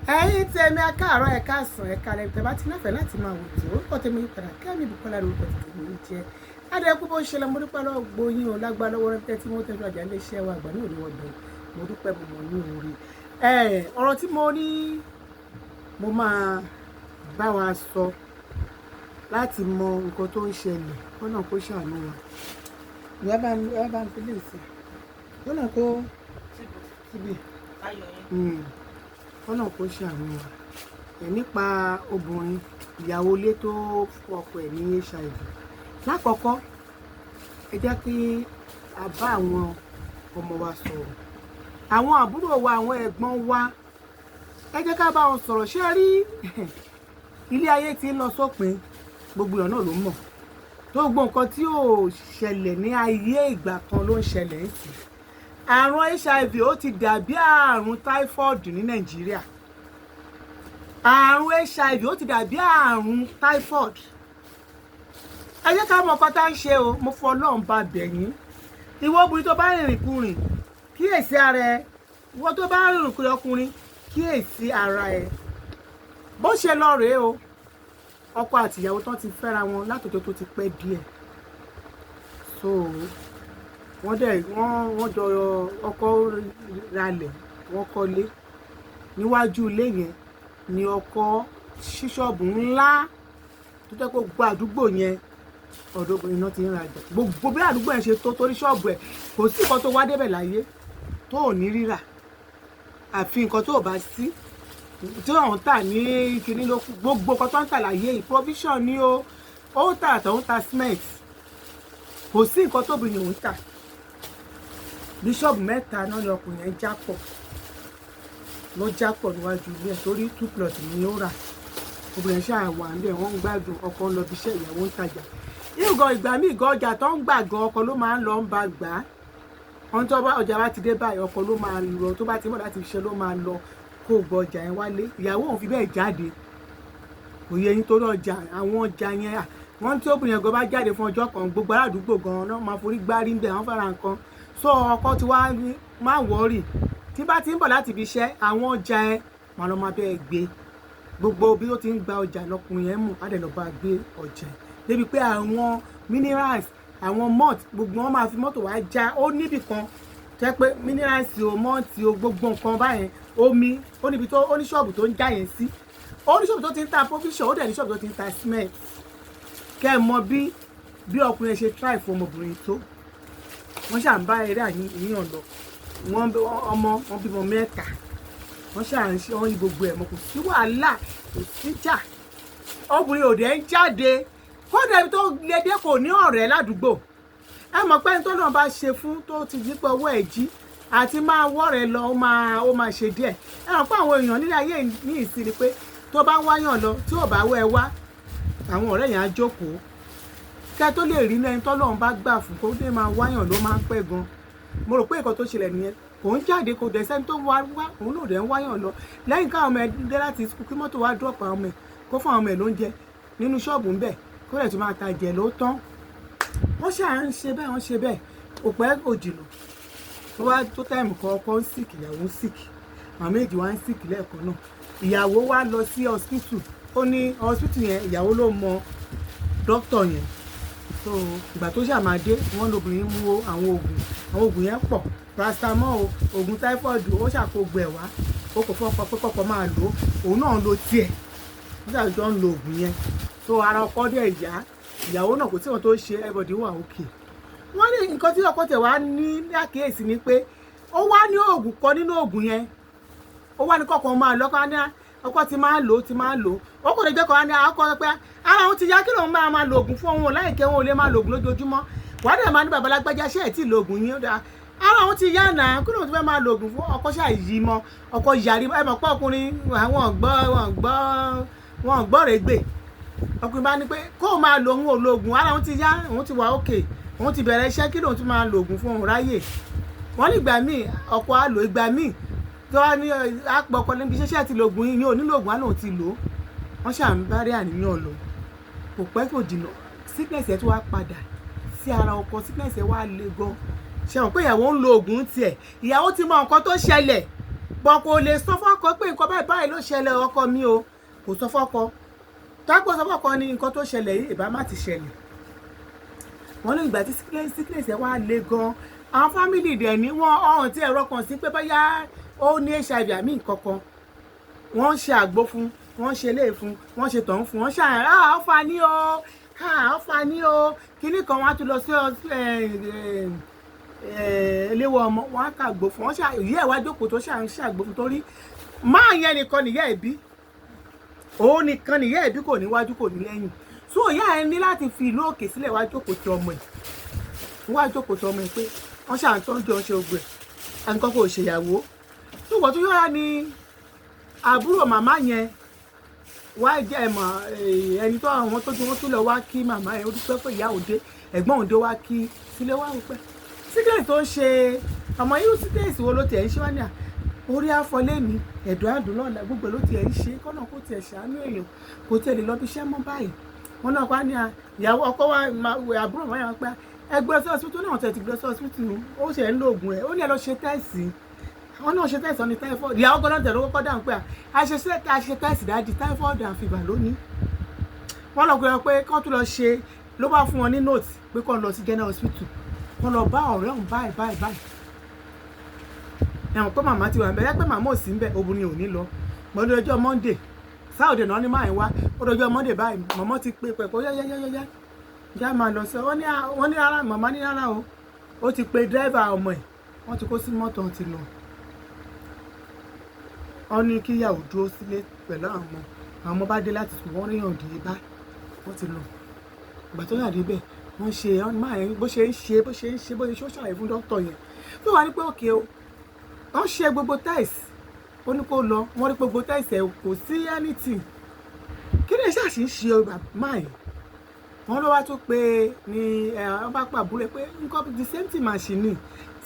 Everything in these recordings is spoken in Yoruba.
Ẹ̀yin tèmi, ẹ káàárọ̀, ẹ káàsán, ẹ káalẹ́, tẹ́ bá ti náfẹ̀ẹ́ láti máa wò tí orúkọ tèmi yí padà. Kẹ́mi Bùkọ́lá lórúkọ tèmi ń jẹ́. Adẹ́kú bó ṣe lọ. Mo dúpẹ́ lọ́wọ́ gbóyin o, lágbá lọ́wọ́ rẹ tí wọ́n tẹ́jú àjà iléeṣẹ́ wa àgbà náà ní wọ́n bẹ̀. Mo dúpẹ́, mo mọ̀ ní orí ọ̀rọ̀ tí mo ní mo máa bá wa sọ láti mọ nǹkan tó ń ṣẹlẹ̀ kọ́nà kó ṣàánú wa. Ìyá bá ń fi lè sí kọ́nà kó síbi kọ́nà kó ṣàánú wa ẹ̀ nípa obìnrin ìyàwó ilé tó fún ọkọ ẹ̀ ní HIV. Lákọ̀ọ́kọ́, ẹ jẹ́ kí a bá àwọn ọmọ wa sọ̀rọ̀, àwọn àbúrò wa, àwọn ẹ̀gbọ́n wa, ẹ jẹ́ ká bá wọn sọ̀rọ̀. Ṣé rí, ilé ayé ti ń lọ sópin, gbogbo èèyàn náà ló mọ̀ tó gbogbo nǹkan tí ò ṣẹlẹ̀ ní ayé ìgbà kan ló ń ṣẹlẹ̀ ń sìn. Àrùn HIV, ó ti dàbí àrùn typhoid ní Nàìjíríà. Àrùn HIV, ó ti dàbí àrùn typhoid. Ẹ jẹ́ ká mọ nǹkan tá ń ṣe o. Mo fọ Ọlọ́run bá bẹ̀ yín. Ìwọ obìnrin tó bá rìnrìn kurìn, kíyèsí ara ẹ. Ìwọ tó bá rìnrìn kurìn ọkùnrin, kíyèsí ara ẹ. Bó ṣe lọ rèé o. Ọkọ àti ìyàwó tán ti fẹ́ra wọn látọjọ́ tó ti pẹ́ díẹ̀. So wọ́n dẹ̀ wọ́n jọ, ọkọ ralẹ̀, wọ́n kọ́lé. Níwájú ilé yẹn ni ọkọ ṣí ṣọ́ọ̀bù ńlá tó jẹ́ pé gbogbo àdúgbò yẹn, ọ̀dọ̀ obìnrin náà ti ń rajà. Gbogbo bí àdúgbò yẹn ṣe tó, torí ṣọ́ọ̀bù ẹ̀, kò sí nǹkan tó wá débẹ̀ láyé tó ò ní rírà, àfi nǹkan tó ò bá sí tí wọ́n ń tà ní kinní ló kù. Gbogbo nǹkan tó ń tà láyé yìí, provision ni ó ń tà, àtọ̀ ń ta cement, kò sí nǹkan tóbìnrin òun tà. Bí ṣọ́ọ̀bù mẹ́ta náà ni ọkùnrin yẹn já pọ̀, ló já pọ̀ níwájú ilé ẹ̀, torí two plot ni ó rà. Obìnrin ṣáà wà ń bẹ̀, wọ́n ń gbádùn. Ọkọ ń lọ bí iṣẹ́, ìyàwó ń tajà. Ìgàn ìgbà míì gan, ọjà tó ń gbà gan, ọkọ ló máa ń lọ ń bá gbà á. Wọ́n tó bá ọjà bá ti dé báyìí, ọkọ ló máa lọ. Tó bá ti mọ̀ láti ṣe, ló máa lọ kó gbọ́ ọjà yẹn wálé. Ìyàwó òun fi bẹ́ẹ̀ jáde, kò yẹ yín, torí ọjà, àwọn ọjà yẹn, wọ́n tí obìnrin yẹn gan bá jáde fún ọjọ́ kan, gbogbo aládùúgbò gan náà máa forí gbárí ń bẹ̀, wọ́n fẹ́ra nǹkan. So ọkọ ti wá ní má worry, tí bá ti ń bọ̀ láti ibi iṣẹ́, àwọn ọjà ẹ màá lọ máa bẹ́ẹ̀ gbé. Gbogbo bí ó ti ń gba ọjà lọkùnrin yẹn mú, á dẹ̀ lọ bá gbé ọjà ẹ̀ débi pé àwọn minerals, àwọn malt, gbogbo wọn máa fi mọ́tò wá já. Ó níbì kan tó jẹ́ pé minerals o, malt o, gbogbo nǹkan báyẹn, omi, ó níbi tó ó ní ṣọ́ọ̀bù tó ń já yẹn sí. Ó ní ṣọ́ọ̀bù tó ti ń ta provision, ó dẹ̀ ní ṣọ́ọ̀bù tó ti ń ta cement. Kẹ́ ẹ mọ bí ọkùnrin yẹn ṣe try fún ọmọbìnrin tó wọ́n ṣà ń bá eré àníyàn lọ. Wọ́n ọmọ wọn bímọ mẹ́ta, wọ́n ṣà ń ṣe, wọ́n yí gbogbo ẹ̀ mọ́, kò sí wàhálà, kò sí jà. Obìnrin òde ń jáde, kódà ibi tó lè dé, kò ní ọ̀rẹ́ ládùúgbò. Ẹ mọ̀ pé ẹni tó náà bá ṣe fún, tó ti jí pé ọwọ́ ẹ̀ jí àti máa wọ́rẹ̀ lọ, ó máa ṣe díẹ̀. Ẹ mọ̀ pé àwọn èèyàn nílé ayé ní ìsinmi pé tó bá ń wáyàn lọ, tí ò bá wẹ́ ẹ wá, àwọn ọ̀rẹ́ yẹn á jókòó kẹ́ tó lè rí ẹni tọ́lọ́run bá gbà fún kó dé máa wáyàn ló máa ń pẹ́ gan. Mo rò pé nǹkan tó ṣẹlẹ̀ nìyẹn. Kò ń jáde, kò dẹ̀ sẹ́ni tó wá wá, òun náà dẹ̀ ń wáyàn lọ. Lẹ́yìn káwọn ọmọ ẹ dé láti school, kí mọ́tò wá drop àwọn ọmọ ẹ, kó fún àwọn ọmọ ẹ lóúnjẹ nínú ṣọ́ọ̀bù ńbẹ̀, kó lè tún máa ta jẹ̀ ló tán. Wọ́n ṣáà ń ṣe bẹ́ẹ̀, wọ́n ṣe bẹ́ẹ̀, kò pẹ́ kò jìnnà, tó wá tó time kan, ọkọ ń sick, ìyàwó ń sick, àwọn méjì wá ń sick lẹ́ẹ̀kan náà. Ìyàwó wá lọ sí hospital. Ó ní hospital yẹn, ìyàwó ló mọ dókítà yẹn. So ìgbà tó ṣáà máa dé, wọ́n lóbìnrin mú àwọn oògùn. Àwọn oògùn yẹn pọ̀, paracetamol o, oògùn typhoid, ó ṣàkóso ẹ̀ wá, ó kò fún ọkọ pé kọ́kọ́ máa lò ó, òun náà ń lo tiẹ̀. Wọ́n ṣàjọ ń lo oògùn yẹn. So ara ọkọ dẹ̀ yá, ìyàwó náà, kò sí wọn tó ṣe, everybody wà okay. Wọ́n ní nǹkan tí ọkọ tẹ̀ wá ní àkíyèsí ni pé ó wá ní oògùn kan nínú oògùn yẹn, ó wá ní kọ́kọ́ máa lọ́kọ́ ní ọkọ ti máa ń lò ó, ti máa ń lò ó. Ó kò lè jẹ́ kọ́ ní ọkọ pé ara òun ti yá, kí lòun máa máa lo oògùn fún òun láìkẹ́, òun ò lè máa lo oògùn lójoojúmọ́. Wàá dẹ̀ máa ní babalágbájá ṣé ẹ̀ tí lo oògùn yín? Ó dáa, ara òun ti yá náà, kí lòun ti fẹ́ máa lo oògùn fún? Ọkọ ṣáà yí mọ́, ọkọ yarí. Ẹ mọ̀ pé ọkùnrin àwọn ọ̀gbọ́ wọn gbọ́, wọn gbọ́ rẹ̀ gbè. Ọkùnrin bá ní pé kó o máa lo, òun ò lo oògùn, ara òun ti yá, òun ti wà òkè, òun ti bẹ̀rẹ̀ iṣẹ́, kí lòun ti máa lo oògùn fún òun ráyè. Wọ́n ní ìgbà míì ọkọ á lò, ìgbà míì tó wá ní àpò ọkọ níbi iṣẹ́ ti lo oògùn yìí, ò nílò oògùn, á lòun ti lò ó. Wọ́n ṣà ń bá rí àníyàn lọ. Kò pẹ́ kò jìnnà, sickness ẹ̀ tó wá padà sí ara ọkọ. Sickness ẹ̀ wá le gan. Ṣe mọ̀ pé ìyàwó ń lo oògùn tiẹ̀, ìyàwó ti mọ nǹkan tó ṣẹlẹ̀. Bọ̀ kò lè sọ fọ́kọ pé nǹkan báyìí báyìí ló ṣẹlẹ̀ ọkọ mi o. Kò sọ fọ́kọ. Tápò sọ fọ́kọ ni nǹkan tó ṣẹlẹ̀ yìí ìbá má ti ṣẹlẹ̀. Wọ́n ní ìgbà tí sickness ẹ̀ wá le gan, àwọn family dẹ̀ ní wọ́n ọ̀hún tí ẹ̀rọ kan sí pé bóyá ó ní HIV àmì nǹkan kan. Wọ́n ń ṣe àgbo fún, wọ́n ń ṣe eléyìí fún, wọ́n ṣe tọ̀hún fún, wọ́n ṣàyàn, ah, ó fa ní o, ah, ó fa ní o, kíní kan. Wọ́n á tún lọ sí eléwọ́ ọmọ, wọ́n á kàgbó fún wọ́n. Ṣà ìyá ẹ̀ wá jókòó tó ṣà ń ṣàgbó fún, torí máa yẹn nìkan nìyá ẹ̀ bí, òun nìkan nìyá ẹ̀ bí, kò níwájú, kò ní lẹ́yìn. So ìyá ẹ̀ ní láti fi ìlú òkè sílẹ̀ wá jókòó ti ọmọ ẹ̀, wá jókòó ti ọmọ ẹ̀, pé wọ́n ṣà ń tọ́jú ọṣẹ ogun ẹ̀, nǹkan kò ṣèyàwó tó wọ́n tún yọra ní. Àbúrò màmá yẹn wá jẹ́ ẹ̀mọ̀ ẹni tó àwọn tó tún wọ́n tún lọ wá kí màmá yẹn. Ó dúpẹ́ pé ìyá òde, ẹ̀gbọ́n òde wá kí sílé, wá wípé sickness tó ń ṣe ọmọ, irú sickness wo ló tiẹ̀ ń ṣe? Wá ní à orí àfọlé ní ẹ̀dùn àdùn lọ́la, gbogbo ló tiẹ̀ ń ṣe, kọ́nà kó tiẹ̀ ṣàánú èèyàn, kò tiẹ̀ lè lọ bí iṣẹ́ mọ́ báyìí. Wọn náà wá ní ìyàwó ọkọ wa, àbúrò màmá yẹn, pé ẹgbẹ́ sí hospital náà, tẹ̀ ti gbé sí hospital, ó ṣe ń lo oògùn ẹ̀. Ó ní ẹ lọ ṣe test. Wọn náà ṣe test ní typhoid. Ìyàwó gbọ́dọ̀ tẹ̀ ló kọ́kọ́ dáhùn pé a ṣe test, daddy, typhoid and fever lónìí. Wọ́n lọ gbé pé kán tún lọ ṣe, ló bá fún wọn ní note pé kán lọ sí general hospital, kán lọ bá ọ̀rẹ́ òun báyìí báyìí báyìí. Ẹ̀wọ̀n pé màmá ti wà ń bẹ̀ yẹ pé màmá ò sí ń bẹ̀, obìnrin ò ní lọ mọ́dún. Ọjọ́ Monday, Saturday náà ní máa ń wá. Ó dọjọ́ Monday báyìí, màmá ti pé pẹ̀pẹ́ yáyáyáyá, já máa lọ sí. Wọ́n ní rárá, màmá ní rárá o, ó ti pe driver ọmọ ẹ̀, wọ́n ti kó sí mọ́tò, ti lọ. Wọ́n ní kíyàwó dúró sílé pẹ̀lú àwọn ọmọ. Àwọn ọmọ bá dé láti sùn, wọ́n ríyàn dé bá, wọ́n ti lọ. Ìgbà tó yà débẹ̀, wọ́n ṣe máa yẹn bó ṣe ń ṣe, bó ṣe ń ṣe, bó ṣe ṣó ṣàlàyé fún dókítà yẹn tó wà ní pé okay o, wọ́n ṣe gbogbo test, ó ní kó lọ. Wọ́n rí gbogbo test ẹ̀, kò sí anything. Kí ni ṣáà ṣì ń ṣe máa yẹn? Wọ́n ló wá tún pé ní ẹ wọ́n bá pàbúrò pé nǹkan the same thing machine,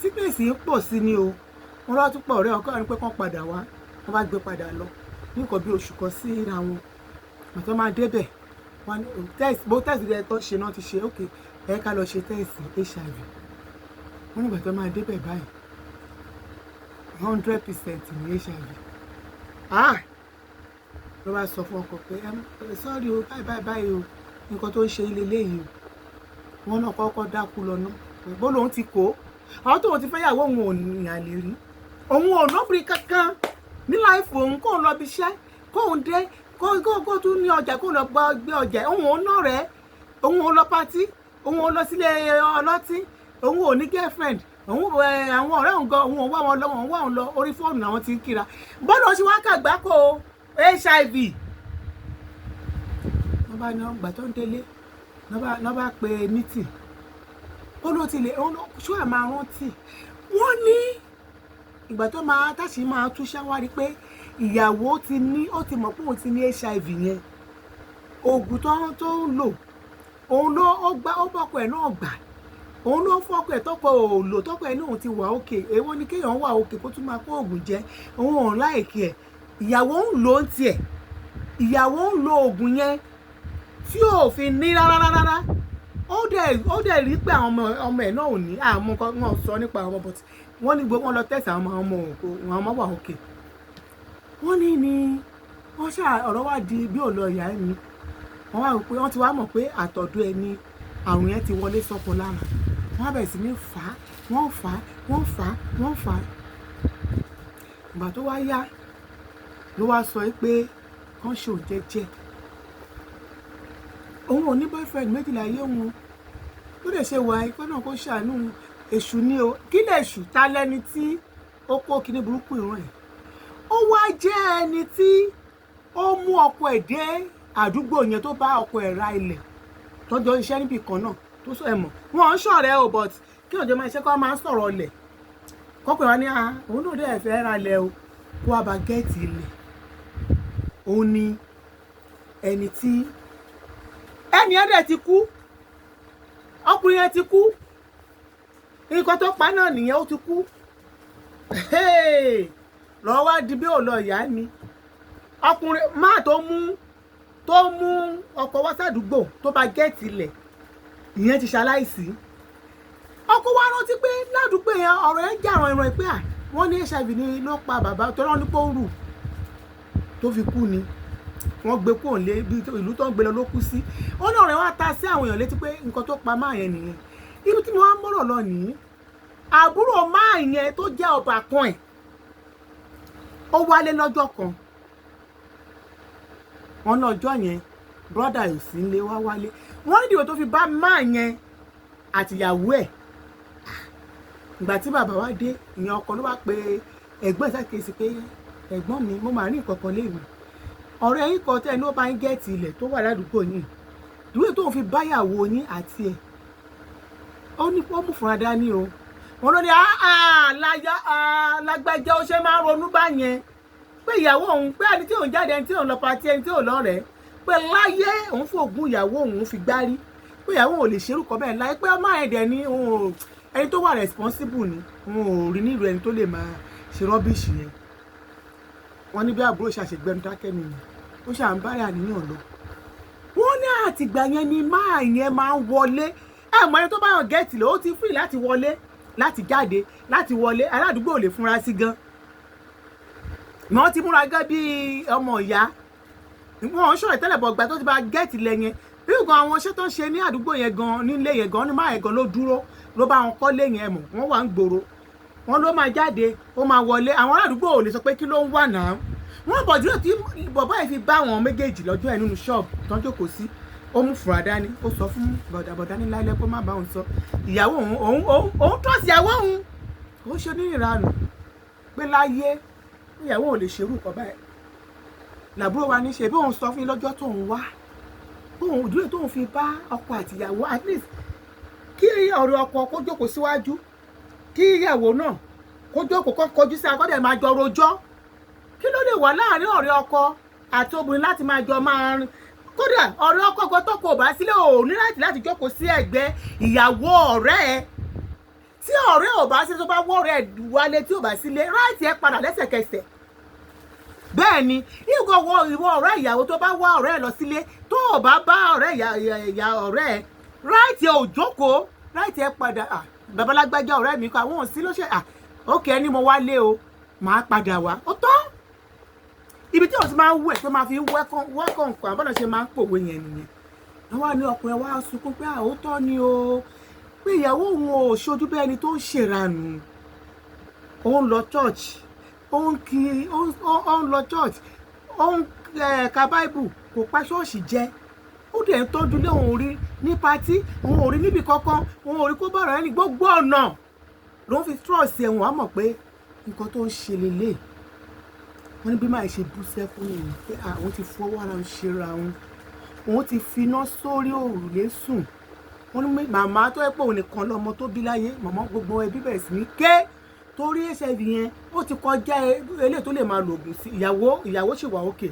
sickness yìí pọ̀ sí ni o. Wọ́n ló wá tún pọ̀ ọ̀rẹ́ ọkọ rẹ̀ pé kán padà wá. Wọ́n bá gbé padà lọ ní nǹkan bí oṣù kan sí ra wọn. Àtọ́ máa débẹ̀, wọ́n ní test, bó test rẹ̀ tó ṣe náà ti ṣe, ok, ẹ ká lọ ṣe test HIV. Wọ́n nígbà tó máa débẹ̀ báyìí, 100% ní HIV. Ah, ló bá sọ fún ọkọ pé sorry o, báyìí báyìí báyìí o, nǹkan tó ń ṣe ilé léyìí o. Wọn náà kọ́kọ́ dákú lọ ná, bó lòun ti kó àwọn tóun ti fẹ́yàwó, òun ò ní àlè rí, òun ò lóbìnrin kankan ní life òun, kóun lọ bí iṣẹ́, kóun dé, kó tún ní ọjà, kóun lọ gbé ọjà, òun ò ná rẹ̀, òun ò lọ party, òun ò lọ sílé ọlọ́tí, òun ò ní girlfriend, òun àwọn ọ̀rẹ́ òun gan, òun ò wá wọn lọ, òun wá òun lọ, orí fóònù làwọn ti ń kíra. Bọ́ọ̀lù ṣe wá kàgbákò HIV. Wọ́n bá ní ọgbà tó ń délé, wọ́n bá pe meeting. Ó ló ti lè ṣó àmà rántí. Wọ́n ní ìgbà tó máa táṣì máa túṣẹ́, wá rí pé ìyàwó ti ní, ó ti mọ̀ pé òun ti ní HIV yẹn. Oògùn tó ń lò, òun ló ó gbá, ó bọ́kọ ẹ̀ náà gbà, òun ló fọ́kọ ẹ̀, tọkọ ò lò, tọkọ ẹ̀ náà ti wà okay. Èwo ni kéèyàn wà okay kó tún máa kó oògùn jẹ? Òun ò like ẹ̀. Ìyàwó ń lò ó tiẹ̀, ìyàwó ń lo oògùn yẹn tí ò fi ní rárá rárá. Ó dẹ̀ rí pé àwọn ọmọ ẹ̀ náà ò ní àmọ́ wọn sọ nípa àwọn ọmọ, but wọ́n ní gbogbo wọn lọ test àwọn ọmọ, àwọn ọmọ wà okay. Wọ́n ní wọ́n ṣá ọ̀rọ̀ wá di bí ò lọ ìyá ẹni. Wọ́n wá rò pé wọ́n ti wá mọ̀ pé àtọ̀dọ̀ ẹni àrùn yẹn ti wọlé sọ́kọ lára. Wọ́n á bẹ̀rẹ̀ sí ní fà á, wọ́n fà á, wọ́n fà á, wọ́n fà á. Ìgbà tó wá yá ló wá sọ pé kán ṣe òun jẹ́jẹ́, òun ò ní boyfriend méjìlá yé òun, ó lè ṣe wà ikọ́ náà, kó ṣàánú. Èṣù ni o. Kí lè ṣù ta lẹni tí ó kó kíní burúkú ìran ẹ̀? Ó wá jẹ́ ẹni tí ó mú ọkọ ẹ̀ dé àdúgbò yẹn, tó bá ọkọ ẹ̀ ra ilẹ̀, tọ́jọ́ iṣẹ́ níbì kan náà, tó sọ ẹ̀ mọ̀ wọ́n ń ṣọ̀rẹ́ o, but kí ọjọ́ máa ṣe kó máa ń sọ̀rọ̀ ọlẹ̀ kọ́pẹ́ wa ní òun náà dẹ̀ fẹ́ ra ilẹ̀ o, kó wá ba get ilẹ̀. Òun ni ẹni tí ẹni ẹ̀ dẹ̀ ti kú, ọkùnrin yẹn ti kú. Nǹkan tó pa náà nìyẹn, ó ti kú. Lọ́wọ́ wá di bí ò lọ ìyá mi, ọkùnrin máa tó mú ọkọ wá sádùúgbò, tó bá get ilẹ̀, ìyẹn ti ṣaláìsí. Ọkọ wa rántí pé ládùúgbò yẹn, ọ̀rọ̀ yẹn jà ràn ìràn pé à Wọ́n ní HIV ní ló pa bàbá tó rán ní pòrù tó fi kú ni. Wọ́n gbé kúrò lé bí ìlú tó ń gbé lọ ló kú sí. Ó ní ọ̀rẹ́ wa ta sí àwọn èèyàn létí pé nǹkan tó pa máa yẹn nìyẹn. Ibi tí mo wá ń bọ̀rọ̀ lọ nìyí, àbúrò máa yẹn tó jẹ́ ọbàkan ẹ̀, ó wálé lọ́jọ́ kan. Wọn ní ọjọ́ yẹn, brother ò sí nílé, wá wálé. Wọ́n ní ìdìbò tó fi bá máa yẹn àtìyàwó ẹ̀. Ìgbà tí bàbá wa dé, ìyẹn ọkọ ló wá pe ẹ̀gbọ́n ìsàkíyèsí pé, "Ẹ̀gbọ́n mi, mo máa rí nǹkan kan léèmí. Ọ̀rẹ́ yín kan tẹ́ ẹ ní ó bá ń get ilẹ̀ tó wà ládùúgbò yìí, ìwé tóun fi báyàwó yín àti ẹ̀, ó ní ó mú fúnra dání o." Wọn ló ní láyà lágbájá, ó ṣe máa ń ronú báyẹn pé ìyàwó òun, pé ẹni tí òun jáde, ẹni tí òun lọ party, ẹni tí òun lọ́rẹ̀ẹ́, pé láyé òun fògùn ìyàwó òun fi gbárí, pé ìyàwó òun ò lè ṣerú kọ bẹ́ẹ̀ láyé, pé ọmọ ẹ̀dẹ̀ ni òun, ẹni tó wà responsible ni, òun ò rí nílùú ẹni tó lè máa ṣe rubbish yẹn. Wọ́n ní bí àbúrò ṣàṣègbẹnu dákẹ́ nìyẹn, ó ṣà ń bára àníyàn lọ. Wọ́n ní àtìgbà yẹn ni máa yẹn máa ń wọlé. Ẹ mọ ẹni tó bá yàn get lọ, ó ti free láti wọlé, láti jáde, láti wọlé. Aládùúgbò ò lè fúnra sí gan. Wọ́n ti múra gẹ́gẹ́ bí ọmọ ìyá wọn ń ṣọ̀rẹ́ tẹ́lẹ̀ bọ̀. Gbà tó ti bá get lẹ̀ yẹn, bí nǹkan àwọn iṣẹ́ tó ń ṣe ní àdúgbò yẹn gan, nílé yẹn gan, ní máa yẹn gan ló dúró, ló bá wọn kọ́lé yẹn mọ̀. Wọ́n wà ń gbòòrò, wọn ló máa jáde, ó máa wọlé. Àwọn aládùúgbò ò lè sọ pé kí ló ń wà náà. Wọ́n bọ̀ dúró tí bọ̀bọ́ yìí fi bá àwọn méjèèjì lọ́jọ́ ẹ̀ nínú ṣọ́ọ̀bù tó ń jókòó sí, ó mú fura dání. Ó sọ fún bọ̀dàbọ̀dá ní láìlẹ́ kó má bá òun sọ ìyàwó òun, òun trust ìyàwó òun, kò ṣe onírìnranù, pé láyé ìyàwó ò lè ṣerú nǹkan báyìí. Làbúrò wa ní ṣe bí òun sọ fún yín lọ́jọ́ tóun wá, tóun dúró tóun fi bá ọkọ àtìyàwó, at least kí ọ̀rọ̀ ọkọ kó jókòó síwájú, kí ìyàwó náà kó jókòó, kó kọjú sí akọ́dẹ̀, máa jọ rojọ́. Kí ló lè wà láàrin ọ̀rẹ́ ọkọ àti obìnrin láti máa jọ máa rìn? Kódà ọ̀rẹ́ ọkọ gan tó kò bá sílẹ̀, ò ní láti jókòó sí ẹ̀gbẹ́ ìyàwó ọ̀rẹ́ ẹ̀. Tí ọ̀rẹ́ ò bá sílẹ̀, tó bá wọ́ ọ̀rẹ́ ẹ̀ wálé, tí ò bá sílé, right ẹ̀ padà lẹ́sẹ̀kẹsẹ̀. Bẹ́ẹ̀ ni ìwọ ìwọ ọ̀rẹ́ ìyàwó tó bá wá ọ̀rẹ́ ẹ̀ lọ sílé, tó ò bá bá ọ̀rẹ́ ìyá ọ̀rẹ́ ẹ̀, right ẹ̀ ò jókòó, right ẹ̀ padà. Babalágbájá ọ̀rẹ́ mi kọ àwọn òsí ló ṣe ókè ẹni mo wálé o, màá padà wá. Ó tán. Ibi tí òun ti máa ń wẹ̀ tó máa fi wẹ́kọ̀ nǹkan àbọ̀dọ̀ ṣe máa ń pòwe yẹn nìyẹn. Wọ́n wá ní ọkùnrin wa sunkún pé àótọ́ ni o, pé ìyàwó òun ò ṣojú bí ẹni tó ń ṣèranù. Ó ń lọ church, ó ń kí, ó ń lọ church, ó ń ka Bible, kò pa ṣọ́ọ̀ṣì jẹ, ó dẹ̀ ń tọ́jú lé. Òun rí ní party, òun ò rí níbi kankan, òun ò rí kó bọ̀rọ̀ ẹni. Gbogbo ọ̀nà ló ń fi trust ẹ̀wọ̀n á mọ̀ pé nǹkan tó ń ṣe lélẹ̀. Wọ́n ní bí máa ṣe bú sẹ́kún nìyẹn pé àwọn ti fọwọ́ ara ń ṣera òun, òun ti finá sórí òrùlé sùn. Wọ́n ní màmá tó yẹ pé òun nìkan lọ́mọ tó bí láyé, màmá, gbogbo ẹbí bẹ̀rẹ̀ sí ní ké torí HIV yẹn ó ti kọjá eléyìí tó lè máa lo oògùn sí. Ìyàwó sì wà òkè.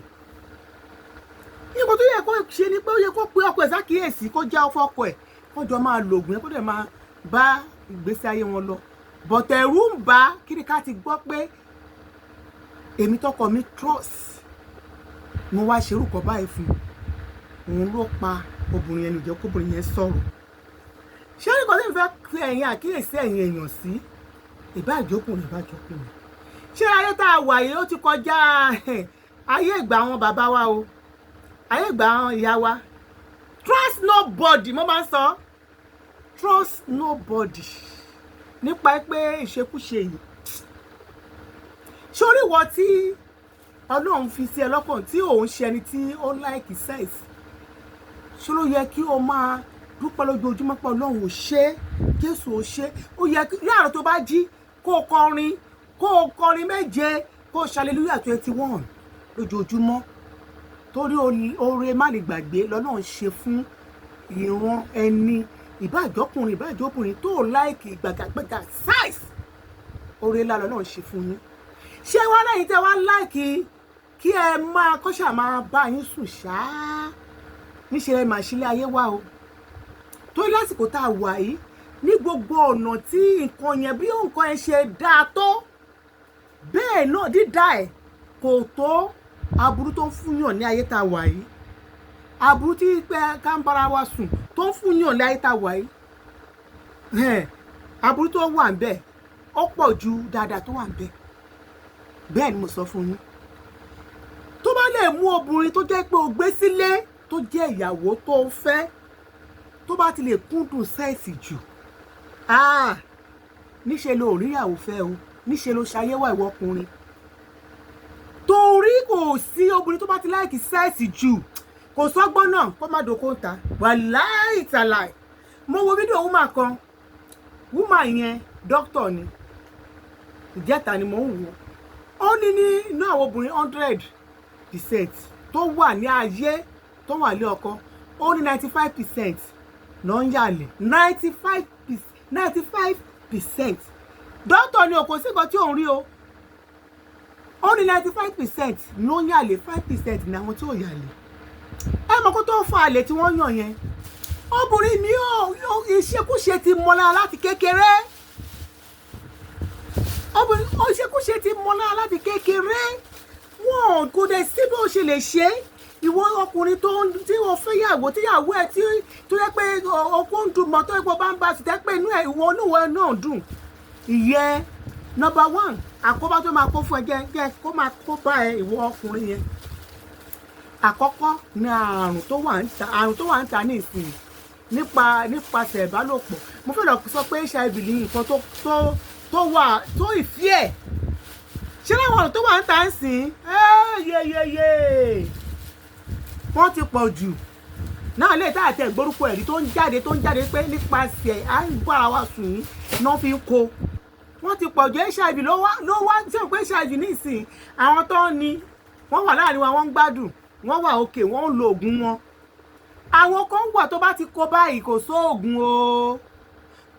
Nǹkan tó yẹ kó ṣe ni pé ó yẹ kó pe ọkọ ẹ̀ sákìyèsí, kó já ọfọ ọkọ ẹ̀, kó jọ máa lo oògùn yẹn, kó dẹ̀ máa bá ìgbésí ayé wọn lọ. Bọ̀tẹ̀ ẹ̀rù ń bá kí ni ká ti gbọ́ pé èmi tọkọ mi trust, mo wá ṣerú kan báyìí fún un, òun ló pa obìnrin yẹn. Nìjẹ́ kóbìnrin yẹn sọ̀rọ̀. Ṣé nǹkan tí mo fẹ́ fi ẹ̀yin àkíyèsí ẹ̀yin èèyàn sí, ìbáàjókùnrin, ìbáàjókùnrin, ṣé ayé tá a wà yìí, ó ti kọjá ayé ìgbà àwọn bàbá wa o, ayé ìgbà àwọn ìyá wa. Trust nobody. Mo máa ń sọ, trust nobody nípa pé ìṣekúṣe yìí. Sórí ìwọ tí Ọlọ́run fi sí ẹ lọ́kàn tí òun ṣe ẹni tí ó like sex, ṣé ló yẹ kí o máa dúpẹ́ lójoojúmọ́ pé Ọlọ́run ò ṣe é, Jésù ò ṣe é? Ó yẹ kí láàárọ̀ tó bá jí, kó o kọrin 7, kó o ṣàlélúyà 21 lójoojúmọ́, torí oore má lè gbàgbé lọ́lọ́run ṣe fún ìran ẹni, ìbáàjọ́kùnrin, ìbáàjọ́kùnrin tó like gbàgàgbàgà sex. Oore ńlá lọ́lọ́run ṣe fún yín. Ṣé wá lẹ́yìn tẹ́ wá like kí ẹ máa kọ́ṣà máa bá yín sùn ṣáá, níṣẹ́ ẹ máa ṣílẹ̀ ayé wá o. Torí lásìkò tá a wà yìí, ní gbogbo ọ̀nà tí nǹkan yẹn, bí nǹkan yẹn ṣe dáa tó, bẹ́ẹ̀ náà dídá ẹ̀ kò tó aburú tó ń fúnyàn ní ayé tá a wà yìí, aburú tí pé ká ń bára wa sùn tó ń fúnyàn ní ayé tá a wà yìí, aburú tó wà ń bẹ̀. Ó pọ̀ ju dáadáa tó wà ń bẹ̀. Bẹ́ẹ̀ ni mo sọ fún yín. Tó bá lè mú obìnrin tó jẹ́ pé o gbé sílé, tó jẹ́ ìyàwó tó ń fẹ́, tó bá ti lè kúndùn sex jù, ah, níṣe lo ò ríyàwó fẹ́ o, níṣe lo ṣayéwà, ìwọ ọkùnrin, torí kò sí obìnrin tó bá ti like sex jù, kò sọ́gbọ́n náà kó má dòkó ń ta. Wàláì tàláì, mo wo fídíò woman kan. Woman yẹn, dókítà ni. Ìjẹta ni mò ń wò ó. Ní inú àwọn obìnrin 100% tó wà ní ayé, tó wà ní ọkọ, ó ní 95% náà ń yàlè. 95%. Dókítà ni, kò sí nǹkan tí òun rí o. Ó ní 95% ló ń yàlè, 5% ní àwọn tí ò yàlè. Ẹ mọ̀ kó tó fa àlè tí wọ́n yàn yẹn, obìnrin mi ò ìṣekúṣe ti mọ́ lára láti kékeré. Obìnrin ìṣekúṣe ti mọ́ lára láti kékeré. Wọn kò dẹ̀ sí bó ṣe lè ṣe. Ìwọ ọkùnrin tó ń tí wọ́n fẹ́ yàwó, tíyàwó ẹ̀ tí tó yẹ pé ọkọ ń dùn mọ́, tó yẹ pé ó bá ń bá sùn, tẹ́ pé inú ẹ̀, ìwọ onúwọ̀ náà dùn, ìyẹn number one àkóbá tó máa kó fún ẹ, jẹ́ kó máa kó bá ẹ, ìwọ ọkùnrin yẹn. Àkọ́kọ́ ní àrùn tó wà ń ta, àrùn tó wà ń ta ní ìsìn nípasẹ̀ ìbálòpọ̀. Mo fẹ́ lọ sọ pé HIV ní nǹkan tó wà tó ìfí ẹ̀ ṣé láwọn àrùn tó wà ń ta ń sìn yeyeye, wọ́n ti pọ̀ jù náà lè tá àtẹ ìgbórúkọ ẹ̀rí tó ń jáde pé nípasẹ̀ à ń bá ara wa sùn yìí náà fi ń kó. Wọ́n ti pọ̀ jù. HIV ló wá ṣé o pé HIV ní ìsìn, àwọn tó ń ní wọ́n wà láàrin wa, wọ́n ń gbádùn, wọ́n wà òkè, wọ́n ń lo oògùn wọn. Àwọn kan wà tó bá ti kó báyìí, kò sóògùn o,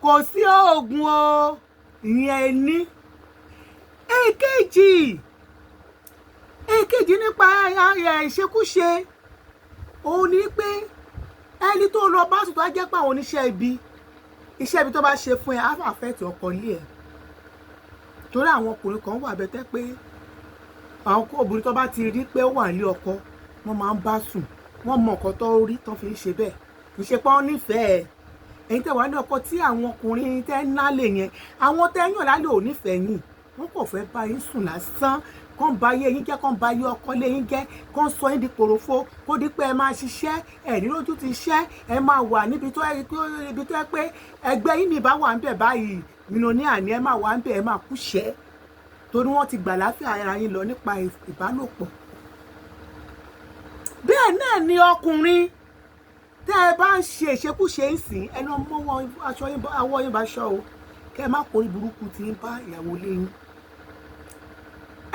kò sí oògùn o. Ìyẹn ní èkejì. Èkejì nípa ìṣekúṣe, òun ni pé ẹni tó lọ bá sùn, tó á jẹ́ pé àwọn oníṣẹ́ ibi, iṣẹ́ ibi tó bá ṣe fún ẹ, á affect ọkọ ilé ẹ̀, torí àwọn ọkùnrin kan wà bẹ́tẹ́ pé àwọn obìnrin tó bá ti rí pé ó wà nílé ọkọ, wọ́n máa ń bá sùn. Wọ́n mọ nǹkan tó rí tó fi ń ṣe bẹ́ẹ̀. Kì í ṣe pé wọ́n nífẹ̀ẹ́. Ẹ̀yin tẹ́ wà ní ọkọ, tí àwọn ọkùnrin tẹ́ ń nálè yẹn, àwọn tẹ́ ń yàn lálẹ́ ò nífẹ̀ẹ́ yín. Wọ́n kò fẹ́ bá yín sùn lásán, kán ba ayé yín jẹ́, kán ba ayé ọkọ lé yín jẹ́, kán sọ yín di kòròfo, kó di pé ẹ máa ṣiṣẹ́, ẹ ní lójú ti iṣẹ́, ẹ máa wà níbi tó ibi tó yẹ pé ẹgbẹ́ yín mi bá wà ń bẹ̀ báyìí, millionaire ni, ẹ máa wà ń bẹ̀, ẹ máa kúṣẹ́, torí wọ́n ti gbà láfíà ara yín lọ nípa ìbálòpọ̀. Bẹ́ẹ̀ náà ni ọkùnrin tẹ́ ẹ bá ń ṣe ìṣekúṣe ń sìn, ẹ lọ mọ́wọ́ aṣọ yín, awọ́ yín bá ṣọ́ o, kẹ́ ẹ má kórí burúkú tí ń bá ìyàwó lé yín.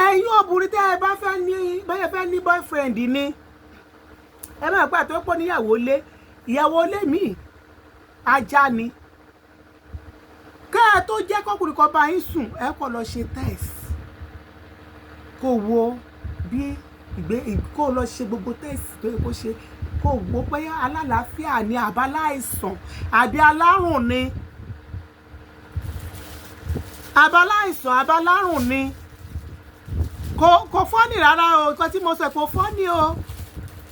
Ẹ̀yin obìnrin tẹ́ ẹ bá fẹ́ ní, bẹ́ẹ̀ fẹ́ ní boyfriend ni, ẹ má gbà tó pọ̀ níyàwó lé. Ìyàwó lé mi ajá ni. Kẹ́ ẹ tó jẹ́ kọkùnrin kan bá yín sùn, ẹ kọ́ lọ ṣe test, kó wo bí ìgbé, kó lọ ṣe gbogbo test tó yẹ kó ṣe, kó wo pé alálàáfíà ni àbáláìsàn àbí alárùn ni, àbáláìsàn àbálárùn ni. Kò funny rárá o. Nǹkan tí mo sọ kò funny o.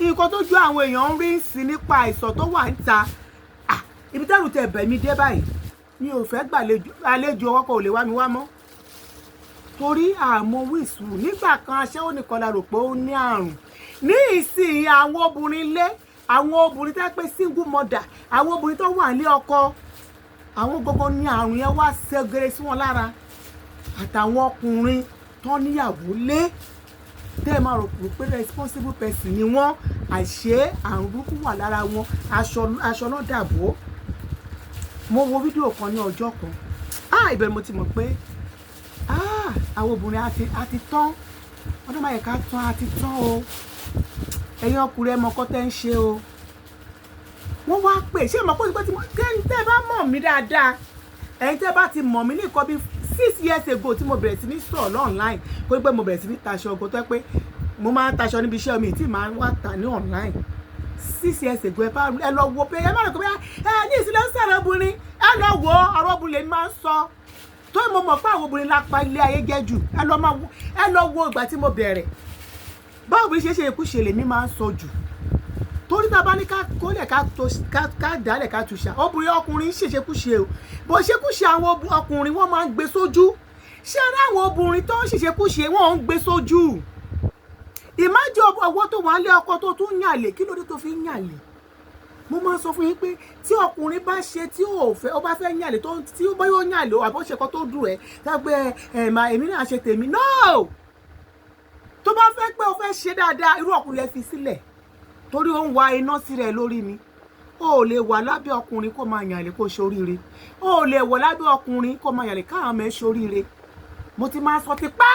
Nǹkan tó ju àwọn èèyàn ń rí sí nípa àìsàn tó wà ń ta. Ibi tẹ́rù tẹ bẹ̀ mí dé báyìí, mi ò fẹ́ gbàlejò. Àlejò ọkọ̀ ò lè wá mi wá mọ́, torí àmọ́ wíṣù. Nígbà kan, aṣẹ́wó nìkan la rò pé ó ní àrùn. Ní ìsìn, àwọn obìnrin lé, àwọn obìnrin tẹ́ pé single mother, àwọn obìnrin tó wà ní ọkọ, àwọn gbogbo ní àrùn yẹn wá ṣẹ́gẹrẹ sí wọn lára, àtàwọn ọkùnrin tó níyàwó lé, tẹ́ ẹ máa rò pé responsible person ni wọ́n, àṣé àrùn burúkú wà lára wọn. Aṣọ náà dàbò. Mo wo fídíò kan ní ọjọ́ kan. Ah, ìbẹ̀rẹ̀ mo ti mọ̀ pé, ah, àwọn obìnrin á ti tán. Ọdún máa yẹ ká tán, á ti tán o. Ẹ̀yin ọkùnrin, ẹ mọ ọkọ tẹ́ ń ṣe o. Wọ́n wá pè ṣé mọ̀ pé tí mo tẹ́ ẹ bá mọ̀ mí dáadáa, ẹ̀yin tẹ́ bá ti mọ̀ mí ní nǹkan bíi 6 years ago tí mo bẹ̀rẹ̀ sí ní sọ̀rọ̀ online, kó pé mo bẹ̀rẹ̀ sí ní taṣọ ọgọ́, tó yẹ pé mo máa ń taṣọ níbi iṣẹ́ mi tí màá wá tà ní online 6 years ago, ẹ bá ẹ lọ wo pé ẹ má rò pé ẹ ní ìsìlẹ̀ ń sọ̀rọ̀ obìnrin. Ẹ lọ wo ọ̀rọ̀ obìnrin lèmi máa ń sọ, tó mo mọ̀ pé àwọn obìnrin lápá ilé ayé jẹ́ jù. Ẹ lọ máa wo, ẹ lọ wo ìgbà tí mo bẹ̀rẹ̀, báwo bí ṣe ṣe ikú ṣe lèmi máa ń sọ jù. Torí tá a bá ní ká kólẹ̀, ká tó ká dálẹ̀, ká tuṣà, obìnrin, ọkùnrin ń ṣèṣekúṣe o. Bó ṣekúṣe, àwọn ọkùnrin, wọ́n máa ń gbé sójú. Ṣé ara àwọn obìnrin tó ń ṣèṣekúṣe, wọ́n ń gbé sójú? Ìmájọ ọwọ́ tó wà lé ọkọ tó tún yàlè, kí ló dé tó fi ń yàlè? Mo máa ń sọ fún yín pé tí ọkùnrin bá ṣe tí ò fẹ́, ó bá fẹ́ yàlè, tó tí ó bá yóò yàlè o, àbó ṣe kan tó dùn ẹ́ dágbé ẹ̀ mà, èmi náà ṣe tèmi. No, tó bá fẹ́ pé o fẹ́ ṣe dáadáa, irú ọkùnrin yẹn, fi sílẹ̀, torí ó ń wa iná sí rẹ̀ lórí ni. O ò lè wà lábẹ́ ọkùnrin kó máa yàlè kó ṣoríire. O ò lè wà lábẹ́ ọkùnrin kó máa yàlè káwọn ọmọ ẹ ṣoríire. Mo ti máa sọ tipẹ́,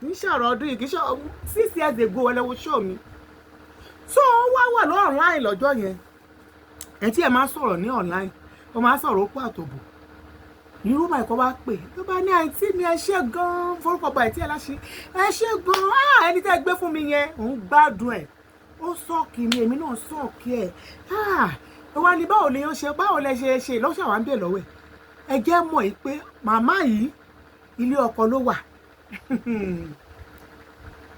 kì í ṣọ̀rọ̀ ọdún yìí, kì í ṣe 6 years ago. Ẹlẹ́wọ̀ show mi. So ó wá wà lọ́ online lọ́jọ́ yẹn. Ẹ tí ẹ máa ń sọ̀rọ̀ ní online, ó máa ń sọ̀rọ̀ ó pọ̀ àtòbò. Irú báyìí kọ́ bá pè, ló bá ní, "Àǹtí mi, ẹ ṣé gan-an." Forúkọ bá àǹtí ẹ láṣẹ, "Ẹ ṣé gan-an, ẹni tẹ́ ẹ gbé fún mi yẹn, òun gbádùn ẹ̀, ó sọ̀kì mi, èmi náà sọ̀kì ẹ̀." Ó wá ní, "Báwo lè ṣe, báwo lẹ ṣe ṣe lọ́sọ̀?" Àwọn àbẹ̀ lọ́wọ́ ẹ̀. Ẹ jẹ́ mọ̀ yìí pé màmá yìí, ilé ọkọ ló wà.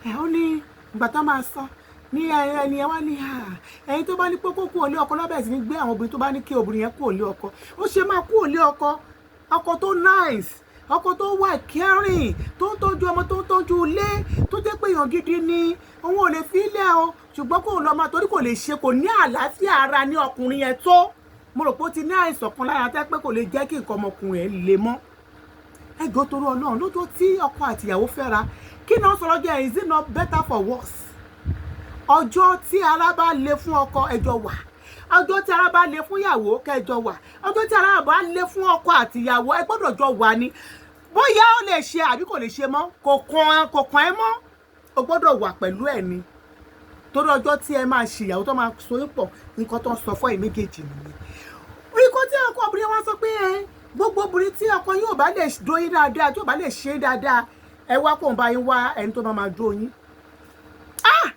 Ẹ ó ní ìgbà tó máa sọ ní ẹni ẹ wá ní ẹyin tó bá ní pé kó kú òlé ọkọ lọ́bẹ̀ sí ní gbé àwọn obìnrin tó bá ní kí obìnrin yẹn kú òlé ọkọ. Ó ṣe máa kú òlé ọkọ? Ọkọ tó nice, ọkọ tó wà caring, tó ń tọ́jú ọmọ, tó ń tọ́jú ilé, tó jẹ́ pé èèyàn gidi ni, òun ò lè fi ilẹ̀ o. Ṣùgbọ́n kò lọ máa, torí kò lè ṣe, kò ní àlàáfíà ara ní ọkùnrin yẹn tó. Mo rò pé ó ti ní àìsàn kan lára tẹ́ pé kò lè jẹ́ kí nǹkan ọmọkùnrin ẹ̀ lè mọ́. Ẹgbẹ́ torí Ọlọ́run, lójó tí ọkọ àtìyàwó fẹ́ra, kí náà sọ̀rọ̀ jẹ́, is it not better for worse? Ọjọ́ tí ara bá le fún ọkọ, ẹjọ́ wà. Ọjọ́ tí ara bá le fún ìyàwó, kẹjọ wà. Ọjọ́ tí ara bá le fún ọkọ àtìyàwó, ẹ gbọ́dọ̀ jọ wà ní. Bóyá ó lè ṣe àbí kò lè ṣe mọ́, kò kàn ẹ́ mọ́, o gbọ́dọ̀ wà pẹ̀lú ẹ̀ ni, torí ọjọ́ tí ẹ máa ṣe ìyàwó tó máa so yín pọ̀, nǹkan tó ń sọ fún ẹ̀ méjèèjì nìyẹn. Nǹkan tí ọkọ obìnrin wa sọ pé ẹ gbogbo obìnrin tí ọkọ yín ò bá lè dóyin dáadáa, tí ò bá lè ṣe dáadáa, ẹ wá kó ń bá yín wá ẹni tó máa máa dóyin. Ah,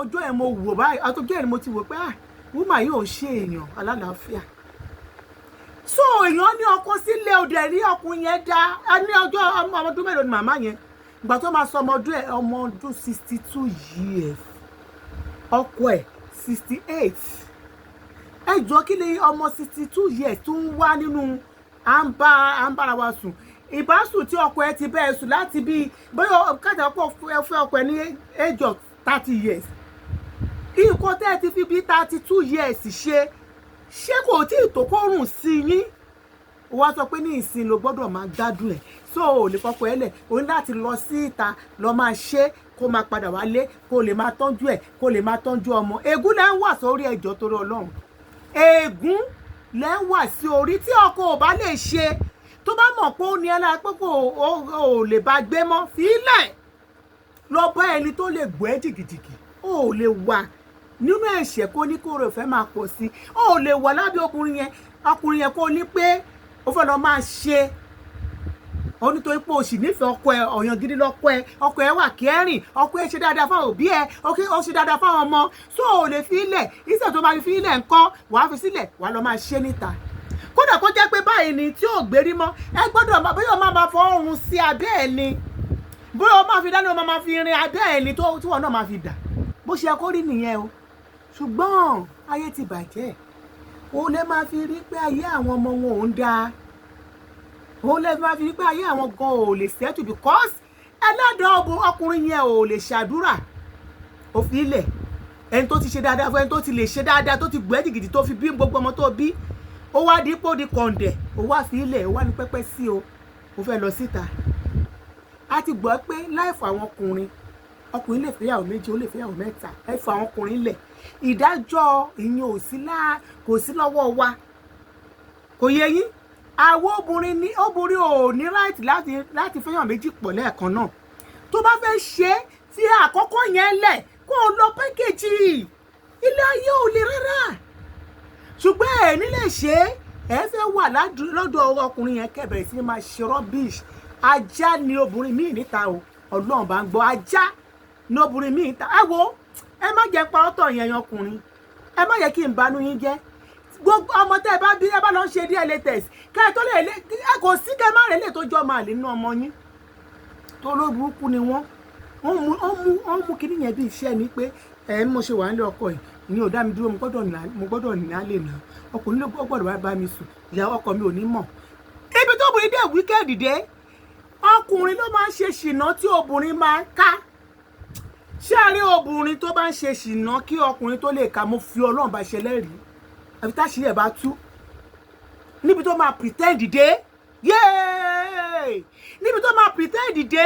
ọjọ́ ẹ̀ mo wò báyìí, ọjọ́ ẹ̀ ni mo ti wò pé, ah, woman yìí ò ṣe èèyàn alálàáfíà. So èèyàn ní ọkọ sílé, òdẹ rí ọkùnrin yẹn dá a ní ọjọ́. Ọmọ ọdún mélòó ni màmá yẹn ìgbà tó máa sọ ọmọ ọdún ẹ̀? Ọmọ ọdún 62 years, ọkọ ẹ̀ 68. Ẹ jọ, kí ni ọmọ 62 years tó ń wá nínú à ń bára wa sùn? Ìbásùn tí ọkọ ẹ ti bẹ́ẹ̀ sùn láti bí bóyá kájà ọkọ ẹ fẹ́ ọkọ ẹ ní age of 30 years, nǹkan tẹ́ ẹ ti fi bí 32 years ṣe, ṣé kò tí ì tó kó rùn sí yín? Wọ́n sọ pé ní ìsìn ló gbọ́dọ̀ máa gbádùn ẹ̀, so ò lè fọkọ ẹ lẹ̀. O ní láti lọ sí ìta lọ máa ṣe, kó máa padà wálé, kó lè máa tọ́jú ẹ̀, kó lè máa tọ́jú ọmọ. Ègún lẹ́ ń wà sórí ẹjọ́, torí Ọlọ́run, ègún lẹ́ ń wà sí orí. Tí ọkọ ò bá lè ṣe, tó bá mọ̀ pé ó ní ẹ lára, pé kò ò lè bá gbé mọ́, fílẹ̀, lọ bá ẹni tó lè gbọ́ ẹ́ jìgìjìgì. Ó lè wà nínú ẹ̀ṣẹ̀ kó ní kó rẹ̀ fẹ́ máa pọ̀ sí. Ó lè wà lábẹ́ ọkùnrin yẹn, ọkùnrin yẹn, kó ní pé ó fẹ́ lọ máa ṣe ó, nítorí pé o sì nífẹ̀ẹ́ ọkọ ẹ, ọ̀yàn gidi lọ́kọ ẹ, ọkọ ẹ wà kẹrìn, ọkọ ẹ ṣe dáadáa fáwọn òbí ẹ, ó ṣe dáadáa fáwọn ọmọ, so ò lè fi ilẹ̀. Iṣẹ́ tó máa fi ilẹ̀ ńkọ́? Wàá fi sílẹ̀, wàá lọ máa ṣe níta. Kódà kó jẹ́ pé báyìí ni tí ò gbérí mọ́, ẹ gbọ́dọ̀ máa, bóyá o máa máa fọ ọrùn sí abẹ́ ẹ̀ ni, bóyá o máa fi dání, o máa fi rin abẹ́ ẹ̀ ni, tó tí wọn náà máa fi dà. Bó ṣe kó rí nìyẹn o. Ṣùgbọ́n ayé ti bàjẹ́. Òun lè máa fi rí pé ayé àwọn ọmọ wọn ò ń dáa. Òun lè máa fi rí pé ayé àwọn gan ò lè settle, because ẹlẹ́dàá ọkùnrin yẹn ò lè ṣàdúrà. Ó fi ilẹ̀ ẹni tó ti ṣe dáadáa fún ẹni tó ti lè ṣe dáadáa, tó ti gbẹ́ jìgìdì, tó fi bí gbogbo ọmọ tó bí, ó wá dípò di kọ̀ǹdẹ̀, ó wá fi ilẹ̀, ó wá ní pẹ́pẹ́ sí o, ó fẹ́ lọ síta. A ti gbọ́ pé láìfọ àwọn ọkùnrin, ọkùnrin lè fẹ́yàwó méjì, ó lè fẹ́yàwó mẹ́ta. Ẹ fọ àwọn ọkùnrin lẹ̀, ìdájọ́ ìyẹn ò sí lá, kò sí lọ́wọ́ wa. Kò yẹ yín? Àwọn obìnrin ní, obìnrin ò ní right láti fẹ́yàwó méjì pọ̀ lẹ́ẹ̀kan náà. Tó bá fẹ́ ṣe é, fi àkọ́kọ́ yẹn lẹ̀, kó o lọ package. Ilé ayé ò le rárá, ṣùgbọ́n ẹ̀ ní lè ṣe é. Ẹ fẹ́ wà lọ́dọ̀ ọkùnrin yẹn, kẹ́ sí ní máa ṣe rubbish. Ajá ni obìnrin míì níta o. Ọlọ́run bá ń gbọ́, ajá ni obìnrin míì níta. Ẹ wo, ẹ má jẹ́ pa ọ́tọ̀ yẹn yan ọkùnrin, ẹ má yẹ kí n banú yín jẹ́. Gbogbo ọmọ tẹ́ ẹ bá bí, ẹ bá lọ ń ṣe DNA test kẹ́ ẹ tó lè ẹ, kò sí kẹ́ ẹ má rẹ̀ lè tó jọ máa lè nínú ọmọ yín tó ló burúkú ni wọ́n. Wọ́n mú kinní yẹn bí iṣẹ́ ni pé ẹ̀ ń mo ṣe wà nílé ọkọ yìí, ìyẹn ò dá mi dúró. Mo gbọ́dọ̀ ní á lè nà ọkùnrin ló gbọ́dọ̀ wá bá mi sùn, ìyá ọkọ mi ò ní mọ̀. Ibi tó obìnrin dé wicked dé, ọkùnrin ló máa ń ṣe ṣìnà tí obìnrin máa ń ká. Ṣé a rí obìnrin tó bá ń ṣe ṣìnà kí ọkùnrin tó lè kà? Mo fi Ọlọ́run bá ṣe lẹ́rìí, àfi táṣìírí ẹ̀ bá tú níbi tó máa pretend dé yéé, níbi tó máa pretend dé,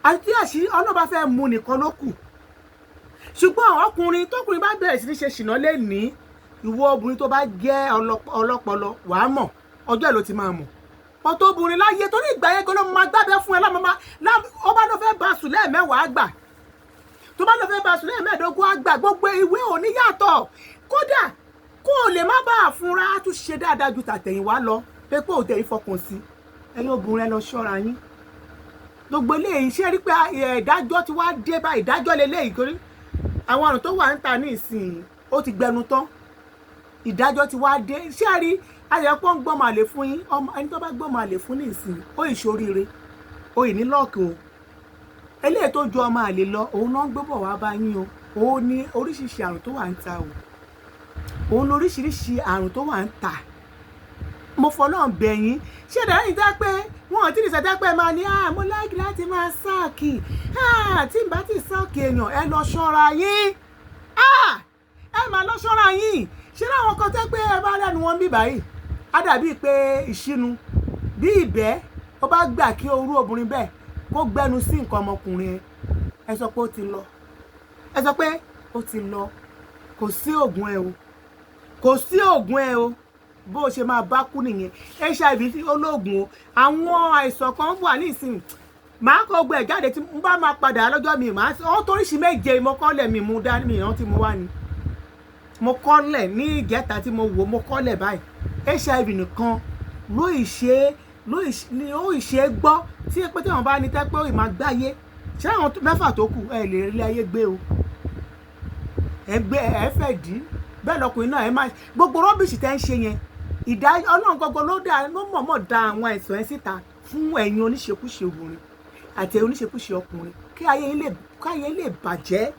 àti tí àṣírí Ọlọ́run bá fẹ́ mú nìkan ló kù. Ṣùgbọ́n ọkùnrin, tọkùnrin bá bẹ̀rẹ̀ sí ní ṣe ṣìnà lẹ́nìí, ìwọ obìnrin tó bá jẹ́ ọlọ́pọlọ, wàá mọ̀. Ọjọ́ ẹ̀ ló ti máa mọ̀ ọ̀tọ̀. Obìnrin láyé torí ìgbà yẹn gan ló máa gbábẹ́ fún ẹ lámọ́ máa. Ó bá lọ fẹ́ bá sùn lẹ́ẹ̀mẹ́wàá àgbà, tó bá lọ fẹ́ bá sùn lẹ́ẹ̀mẹ́ẹ̀dógún àgbà, gbogbo ìwé òní yàtọ̀. Kódà kó o lè má bàa fúnra, á tún ṣe dáadáa ju tàtẹ̀yìnwá lọ pé kó o tẹ̀ ìfọkàn sí. Ẹ̀yin obìnrin, ẹ lọ ṣọ́ra yín. Gbogbo eléyìí ṣé rí pé ìdájọ́ ti wá dé bá ìdájọ́ lélẹ́yìí, torí àwọn àrùn tó wà ń ta ní ìsìn, ó ti gbẹnu tán. Ìdájọ́ ti wá dé. Ṣé rí ayẹ̀pọ̀ ń gbọ́mọ àlè fún yín? Ọmọ ẹni tó bá gbọ́mọ àlè fún ní ìsìn, ó ìṣoríire, ó ì ní luck o. Eléyìí tó ju ọmọ àlè lọ, òun náà ń gbé bọ̀ wá bá yín o. Òun ní oríṣiríṣi àrùn tó wà ń ta o. Òun ní oríṣiríṣi àrùn tó wà ń ta. Mo fọlọ́run bẹ̀ yín. Ṣé ìdára yìí dá pé wọn ò tí ì sẹ́dá pé máa ní, "Ah, mo like láti máa suck. Ah, tí n bá ti suck èèyàn." Ẹ lọ ṣọ́ra yín. Ah, ẹ máa lọ ṣọ́ra yín. Ṣé láwọn kan tẹ́ pé ẹ bá lẹ́nu wọn bí báyìí, á dàbí pé ìṣínú bí ìbẹ́, ó bá gbà kí orú obìnrin bẹ́ẹ̀ kó gbẹnu sí nǹkan ọmọkùnrin ẹ, ẹ sọ pé ó ti lọ. Ẹ sọ pé ó ti lọ. Kò sí oògùn ẹ o, kò sí oògùn ẹ o. Bó o ṣe máa bá kú nìyẹn. HIV olóògùn o. Àwọn àìsàn kan wà nísìnyí, màá kọ gbẹ jáde tí n bá máa padà lọ́jọ́ mi. Màá ọ toríṣi méje mo kọ́lẹ̀ mi mú dání, mi ìrántí mo wá ni mo kọ́lẹ̀ ní ìjẹta tí mo wò, mo kọ́lẹ̀ báyìí. HIV nìkan ló ìṣe ló ìṣe gbọ́ tí pé tí wọ́n bá ní tẹ́ pé ó ì máa gbáyé. Ṣé àwọn mẹ́fà tó kù ẹ lè rí ayé gbé o? Ẹ gbé ẹ fẹ́ dí bẹ́ẹ̀. Lọkùnrin náà, ẹ máa gbogbo rubbish tẹ́ ń ṣe yẹn, ìdá Ọlọ́run gangan ló dá, ló mọ̀ọ́mọ̀ da àwọn àìsàn ẹ síta fún ẹ̀yin oníṣekúṣe obìnrin àti ẹ̀yin oníṣekúṣe ọkùnrin, kí ayé yín lè bàjẹ́,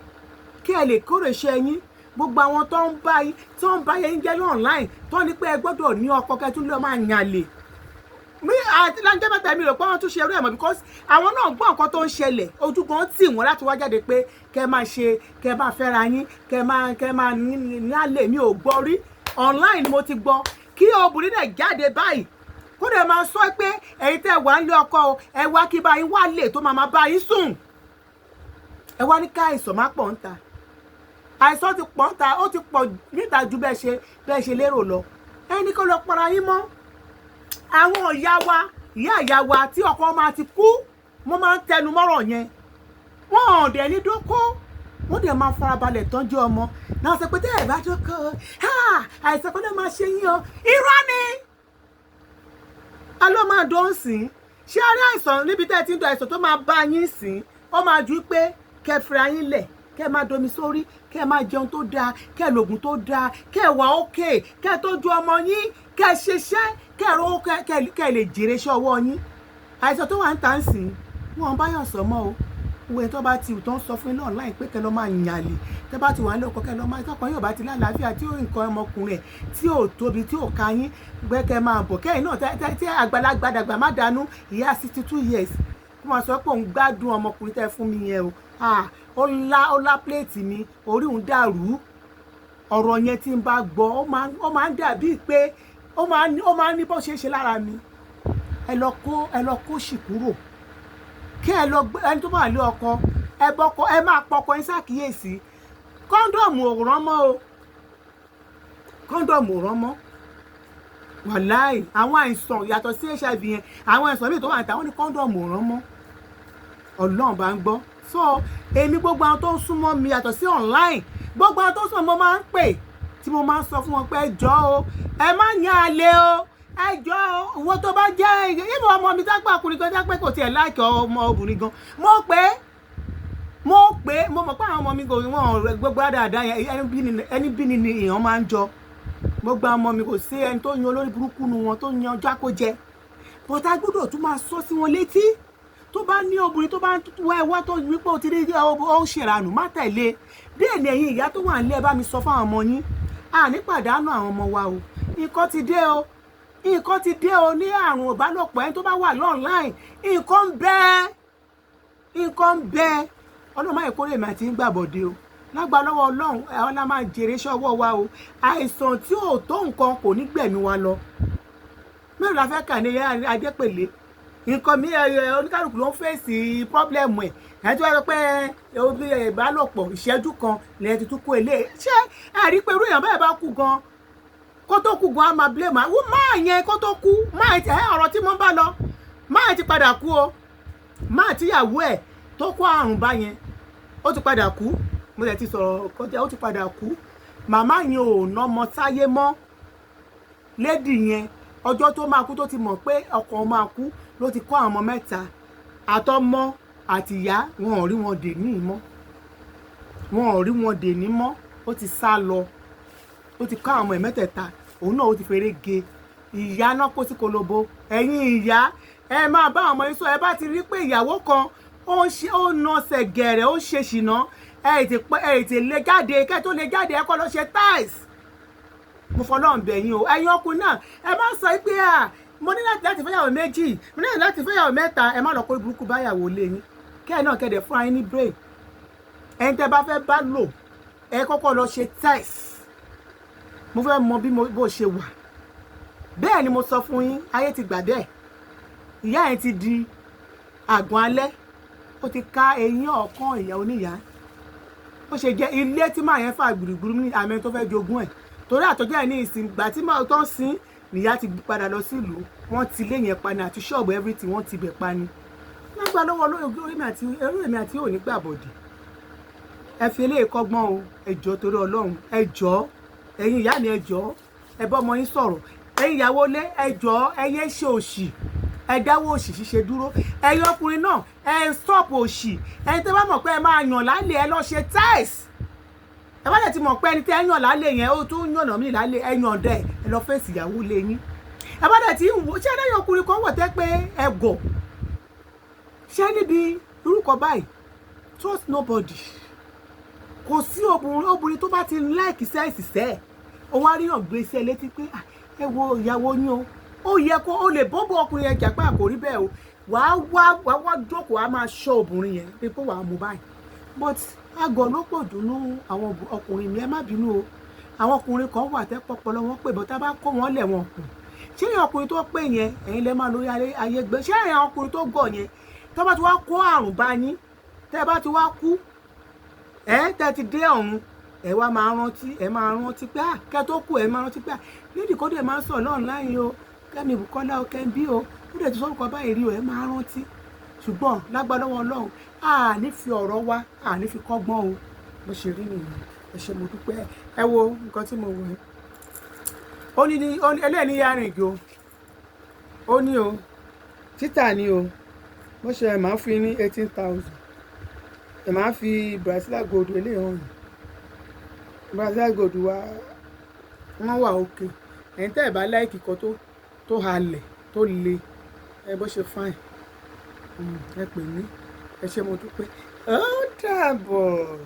kí ẹ lè kórè iṣẹ́ yín. Gbogbo àwọn tó ń bá yín jẹ́ online, tó ní pé ẹ gbọ́dọ̀ ní ọkọ kẹ́ tún lè máa yàn lè mi àti láńjẹ́ mẹ́ta, mi rò pé wọ́n tún ṣe irú ẹ̀ mọ́, because àwọn náà gbọ́ nǹkan tó ń ṣẹlẹ̀. Ojú gan tì wọ́n láti wá jáde pé kẹ́ máa ṣe, kẹ́ máa fẹ́ra yín, kẹ́ máa ní àlè. Mi ò gbọ́ rí. Online ni mo ti gbọ́ kí obìnrin náà jáde báyìí, kó dẹ̀ máa sọ pé ẹ̀yin tẹ́ wà ń lé ọkọ o, ẹ wá kí bá yín wá lè tó máa máa bá yín sùn. Ẹ wá ní ká àìsàn má pọ̀ ń ta. Àìsàn ti pọ̀ ń ta, ó ti pọ̀ níta ju bẹ́ẹ̀ ṣe lérò lọ. Ẹni kó lọ para yín mọ́. Àwọn ìyá wa, ìyá ìyá wa tí ọkọ máa ti kú, mo máa ń tẹnu mọ́rọ̀ yẹn. Wọn ò dẹ̀ ní dókó, wọ́n dẹ̀ máa farabalẹ̀ tọ́jú ọmọ náà. Sọ pé tẹ́ ẹ̀ bá dókó, àìsàn kan náà máa ṣe yín o. Irọ́ ni. A ló máa dán sí. Ṣé a rí àìsàn níbi tẹ́ ẹ ti ń dán àìsàn tó máa bá yín sìn? Ó máa ju pé kẹ́ fira yín lẹ̀, kẹ́ máa domi sórí, kẹ́ máa jẹun tó dáa, kẹ́ lògùn tó dáa, kẹ́ wà ókè, kẹ́ tọ́jú ọmọ yín, kẹ́ ṣiṣẹ́, kẹ́ rówó, kẹ́ lè jèrè iṣẹ́ ọwọ́ yín. Àìsàn tó wà ń tà ń sìn, wọn bá yàn sọ mọ́ o. Owó ẹni tó bá ti tó ń sọ fún yín náà láì pé kẹ́ lọ́ máa yàn àlè, tẹ́ bá ti wà ní ọkọ, kẹ́ lọ́ máa tọkàn yóò bá ti lálàáfíà, tí nǹkan ọmọkùnrin ẹ̀ tí ò tóbi, tí ò ka yín gbẹ́, kẹ́ máa bọ̀ kẹ́yìn náà tí àgbàlagbà dàgbà má dànù. Ìyá 62 years kó máa sọ pé òun gbádùn ọmọkùnrin tẹ́ fún mi yẹn o. Ó lá plate mi, orí òun dàrú. Ọ̀rọ̀ yẹn tí n bá gbọ́, ó máa ń dàbí pé ó máa ń ní bó ṣe é ṣe lára mi. Ẹ lọ kó sì kúrò, kí ẹ lọ ẹni tó bá lé ọkọ ẹ bọ́kọ, ẹ máa pọkọ ẹ ṣàkíyèsí. Condom ò rán mọ́ o, condom ò rán mọ́, wàláì. Àwọn àìsàn yàtọ̀ sí HIV yẹn, àwọn àìsàn míì tó wà níta, wọ́n ní condom ò rán mọ́. Ọlọ́run bá ń gbọ́. So èmi, gbogbo àwọn tó ń súnmọ́ mi yàtọ̀ sí online, gbogbo àwọn tó ń súnmọ́, mo máa ń pè tí mo máa ń sọ fún wọn pé ẹ jọ̀ọ́ o, ẹ má yan àlè o, ẹ jọ̀ọ́ o. Ìwọ tó bá jẹ́ ìbò ọmọ mi dápẹ́, ọkùnrin kan dápẹ́, kò tiẹ̀ like ọmọ obìnrin gan, mo pé mo mọ̀ pé àwọn ọmọ mi kò wọ́n gbogbo dáadáa yẹn. Ẹni bí ni èèyàn máa ń jọ. Gbogbo àwọn ọmọ mi, kò sí ẹni tó yan olórí burúkú nu wọn tó yan jákójẹ, but a gbọ́dọ̀ tún máa sọ sí wọn létí. Tó bá ní obìnrin tó bá ń wá ẹ wá, tó wípé o ti rí ó ń ṣèrànù, má tẹ̀lé. Bẹ́ẹ̀ ni ẹ̀yin ìyá tó wà nílé, ẹ bá mi sọ fún àwọn ọmọ yín, a ní pàdánù àwọn ọmọ wa o. Nǹkan ti dé o, nǹkan ti dé o ní àrùn ìbálòpọ̀. Ẹni tó bá wà online, nǹkan ń bẹ, nǹkan ń bẹ. Ọlọ́run máa kórè mi àti ń gbàbọ̀dé o. Lágbà lọ́wọ́ Ọlọ́run, ẹ̀ ọ́lá máa jèrè iṣẹ́ ọwọ́ wa o. Àìsàn tí ò tó nǹkan kò ní gbẹ̀mí wa lọ. Mélòó la fẹ́ kà ní Adépèlé? Nǹkan mi, oníkálukú ló ń face problem ẹ̀. Ẹ̀ tí wọ́n sọ pé ìbálòpọ̀ ìṣẹ́jú kan lẹ́yìn tuntun kó ilé. Ṣé ẹ rí pé irú èèyàn bẹ́ẹ̀ bá kú gan, kó tó kú gan, á máa blame àwọn máa yẹn kó tó kú máa ẹ. Ọ̀rọ̀ tí mo ń bá lọ, máa ti padà kú o. Máa tíyàwó ẹ̀ tó kó àrùn bá yẹn, ó ti padà kú. Mo lè ti sọ̀rọ̀ kọjá, ó ti padà kú. Màmá yẹn ò nọmọ sáyé mọ́. Lady yẹn, ọjọ́ tó máa kú, tó ti mọ̀ pé ọkọ máa kú, ló ti kọ́ àwọn ọmọ mẹ́ta àtọmọ àtìyá. Wọn ò rí wọn dè ní mọ́, wọn ò rí wọn dè ní mọ́. Ó ti sá lọ, ó ti kọ́ àwọn ọmọ ẹ̀ mẹ́tẹ̀ẹ̀ta. Òun náà ó ti fèrè ge ìyá náà kó sí kolobo. Ẹ̀yin ìyá, ẹ máa bá àwọn ọmọ yín sọ. Ẹ bá ti rí pé ìyàwó kan ó ń ṣe, ó ń nọsẹ̀ gẹ̀rẹ̀, ó ń ṣe ṣìnà, ẹ ètè lè jáde. Kẹ́ tó lè jáde, ẹ kọ́ lọ ṣe test. Mo fọlọ́run bẹ̀ yín o. Ẹ̀yin ọkùnrin náà, ẹ má sọ pé à mo ní láti fẹ́yàwó méjì, mo ní láti fẹ́yàwó mẹ́ta. Ẹ má lọ kó burúkú báyàwó lé yín. Kẹ́ ẹ náà kẹ́dẹ̀ fúnra yín ní brain. Ẹni tẹ́ bá fẹ́ bá lò, ẹ kọ́kọ́ lọ ṣe test. Mo fẹ́ mọ bí bó ṣe wà. Bẹ́ẹ̀ ni mo sọ fún yín, ayé ti gbà bẹ́ẹ̀. Ìyá yẹn ti di àgùn alẹ́, ó ti ká eyín ọ̀kan ìyá oníyàá. Ó ṣe jẹ́ ilé tí màá yẹn fà gbùrùgbùrù ní àmì tó fẹ́ jogún ẹ̀, torí àtọ́jú ẹ̀ ní ìsìn gbà tí màá tó ń sin nìyá ti padà lọ sílùú. Wọ́n ti ilé yẹn pa ni, àti ṣọ́ọ̀bù, everything, wọ́n ti bẹ̀ pa ni. Lágbà lọ́wọ́ orí mi àti eré mi àti òní gbàbọ̀dì. Ẹ fi eléyìí kọ́gbọ́n o. Ẹ jọ̀ọ́, torí Ọlọ́run, ẹ jọ̀ọ́. Ẹ̀yin ìyá mi, ẹ jọ̀ọ́, ẹ bá ọmọ yín sọ̀rọ̀. Ẹ̀yin ìyàwó lé, ẹ jọ̀ọ́, ẹ yé ṣe òṣì, ẹ dáwọ́ òṣì ṣíṣe dúró. Ẹ̀yin ọkùnrin náà, ẹ stop òṣì. Ẹ̀yin tẹ́ bá mọ̀ pé ẹ máa yàn lálẹ́, ẹ lọ ṣe test. Ẹ bá dẹ̀ ti mọ̀ pé ẹni tẹ́ ẹ yàn lálẹ́ yẹn, ó tún yànnà mí lálẹ́, ẹ yàn dẹ̀, ẹ lọ face ìyàwó lé yín. Ẹ bá dẹ̀ ti ń wò, ṣé ẹ̀yin ọkùnrin kan wọ̀ tẹ́ pé ẹ gọ̀ ṣé níbi irúkọ báyìí? Trust nobody. Kò sí obìnrin tó bá ti like sex sẹ́ẹ̀, ó wá ríyàn gbé sí ẹ létí pé, "Ah, ẹ wo ìyàwó yín o." Ó yẹ kó o lè bọ́bọ̀ ọkùnrin yẹn jà pé àkòrí bẹ́ẹ̀ o. Wàá wá jókòó, á máa ṣọ́ obìnrin yẹn pé wàá mú báyìí. But àgọ̀ ló pọ̀ dùnú àwọn ọkùnrin mi. Ẹ má bínú o. Àwọn ọkùnrin kan wà tẹ́ pọpọlọ wọn pè bọ́, tá a bá kó wọn lẹ̀, wọn kù. Ṣé èèyàn ọkùnrin tó pè yẹn, ẹ̀yin lẹ máa lórí ayé gbé? Ṣé èèyàn ọkùnrin tó gọ̀ yẹn, tó bá ti wá kó àrùn bá yín, tẹ́ bá ti wá kú, ẹ tẹ́ ti dé ọ̀run, ẹ wá máa rántí, ẹ máa rántí pé ah, kẹ́ tó kú, ẹ máa rántí pé ah, lady kó dẹ̀ máa ń sọ̀rọ̀ online o, Kẹ́mi Bùkọ́lá o, Kẹ́mi o, ó dẹ̀ ti sọ́rùkọ báyìí rí o. Ẹ máa rántí. Ṣùgbọ́n lágbára lọ́wọ́ Ọlọ́run, a ní fi ọ̀rọ̀ wa, a ní fi kọ́gbọ́n o. Bó ṣe rí nìyẹn. Ẹ ṣé, mo dúpẹ́. Ẹ wo nǹkan tí mo wọ̀ ẹ́. Ó ní eléyìí ní earring o. Ó ní o, títà ní o. Bó ṣe ẹ̀ máa fi ní 18,000. Ẹ̀ máa fi Brazilian gold eléyìí hàn yìí. Brazilian gold wa, wọ́n wà òkè. Ẹ̀yin tẹ́ ẹ̀ bá like kan tó halẹ̀ tó le, ẹ bó ṣe fine, ẹ pè mí. Ẹ ṣé, mo dúpẹ́. Ó dàbọ̀.